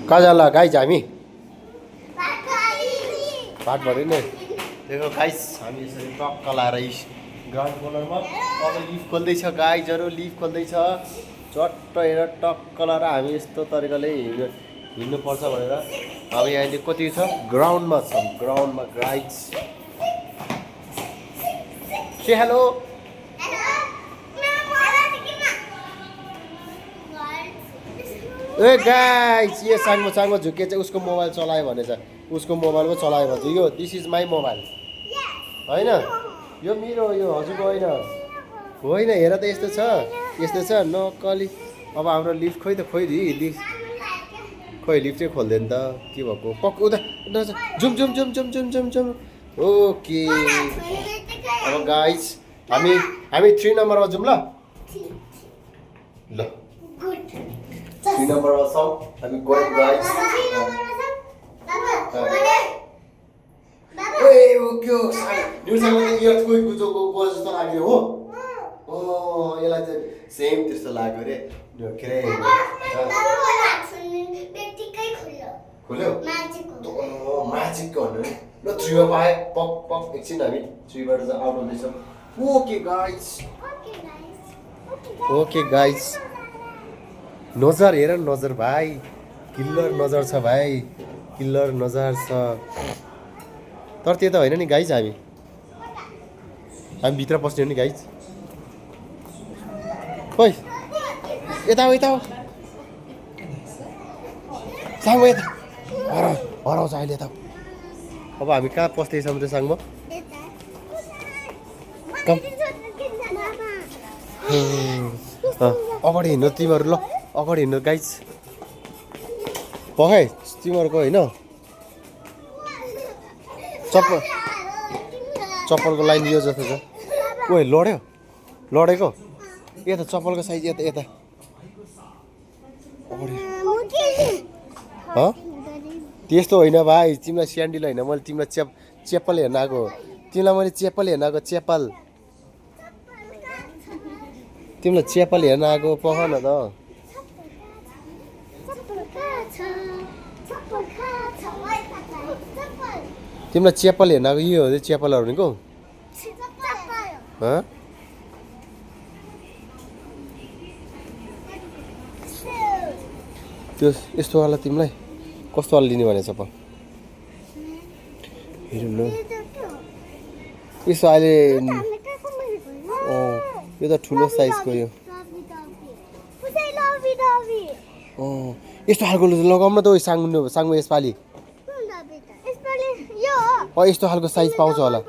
कहाँ जाला गाइज हामी पाठ भऱ्यो नि देखो गाइस हामी यसरी टक्क लाएर ग्राउन्ड कोर्नरमा अब लिफ खोल्दैछ गाइजहरू लिफ खोल्दैछ चट्ट हेरेर टक्क लाएर हामी यस्तो तरिकाले हिँड्नुपर्छ भनेर हामी अहिले कति छ ग्राउन्डमा छौँ ग्राउन्डमा गाइज से हेलो ए गाइस ये साङ्गो साङ्गो झुके चाहिँ उसको मोबाइल चलायो भनेछ उसको मोबाइल पो चलायो भन्छ यो दिस इज माई मोबाइल होइन यो मेरो यो हजुरको होइन होइन हेर त यस्तो छ नक्कली अब हाम्रो लिफ्ट खोइ त खोइ लिफ्ट खोइ लिफ्ट चाहिँ खोल्दैन त के भएको पक्क उता zoom zoom zoom zoom zoom zoom zoom okay अब गाइस हामी 3 नम्बरमा जाउँ ल 3 नम्बरमा छौँ हामी गयौँ गाइस जस्तो लाग्यो हो यसलाई चाहिँ सेम त्यस्तो लाग्यो अरे के अरे खोल्यो म्याजिकको भन्नु ल 3 मा पाएँ पक पक एकछिन हामी 3 बाट चाहिँ आउट हुँदैछौँ ओके गाइस नजर हेर नजर भाइ किल्लर नजर छ भाइ किल्लर नजर छ तर त्यो त होइन नि गाइज हामी भित्र पस्ने हो नि गाइज खोइ यता हो साङ्गो यता हराउँछ अहिले यता अब हामी कहाँ पस्दैछौँ त्यो साङ्गो अगाडि हिँड्नु तिमीहरू ल अगाडि हिँड्नु गाइज पखाइ तिमीहरूको होइन चप्पलको लाइन यो जस्तो छ ओए लडेको यता चप्पलको साइज यता त्यस्तो होइन भाइ तिमीलाई स्यान्डिल होइन मैले तिमीलाई चेप्पल हेर्न आएको तिमीलाई मैले चेप्पल हेर्न आएको तिमीलाई चेप्पल हेर्न आएको पख न त तिमीलाई चेप्पल हेर्न आएको यो हो चेप्पलहरू निको त्यो यस्तोवाला तिमीलाई कस्तोवाला लिने भने चप्पल हेरौँ न यसो अहिले यो त ठुलो साइजको यो यस्तो खालको लगाउँ न त साङ्गो यसपालि यस्तो खालको साइज पाउँछ होला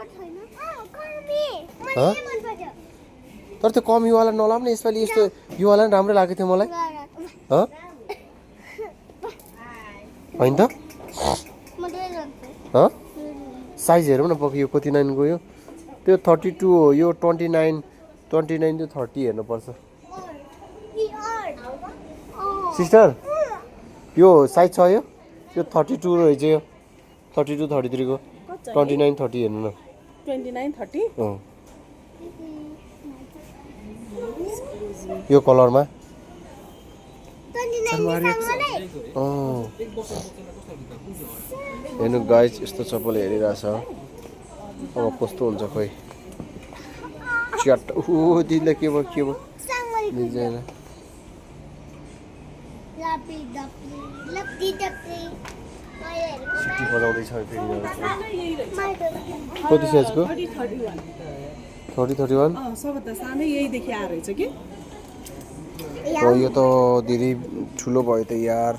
तर त्यो कम योवाला नलाऊ न यसपालि यस्तो योवाला पनि राम्रो लागेको थियो मलाई होइन त साइज हेरौँ न पक्क यो कति 9 गयो त्यो 32 हो यो 29 त्यो 30 हेर्नुपर्छ सिस्टर यो साइज छ यो 32 रहेछ यो 32 33 को 29 30 हेर्नु न 29 30 यो कलरमा हेर्नु गाइज यस्तो चप्पल हेरिरहेछ अब कस्तो हुन्छ खोइ च्याट दिदीलाई के भयो दिँदैन सिटी बजाउँदैछ फेरि कति साइजको 30-31 सबभन्दा सानो यही देखि आएर रहेछ कि यो त धेरै ठुलो भयो त यार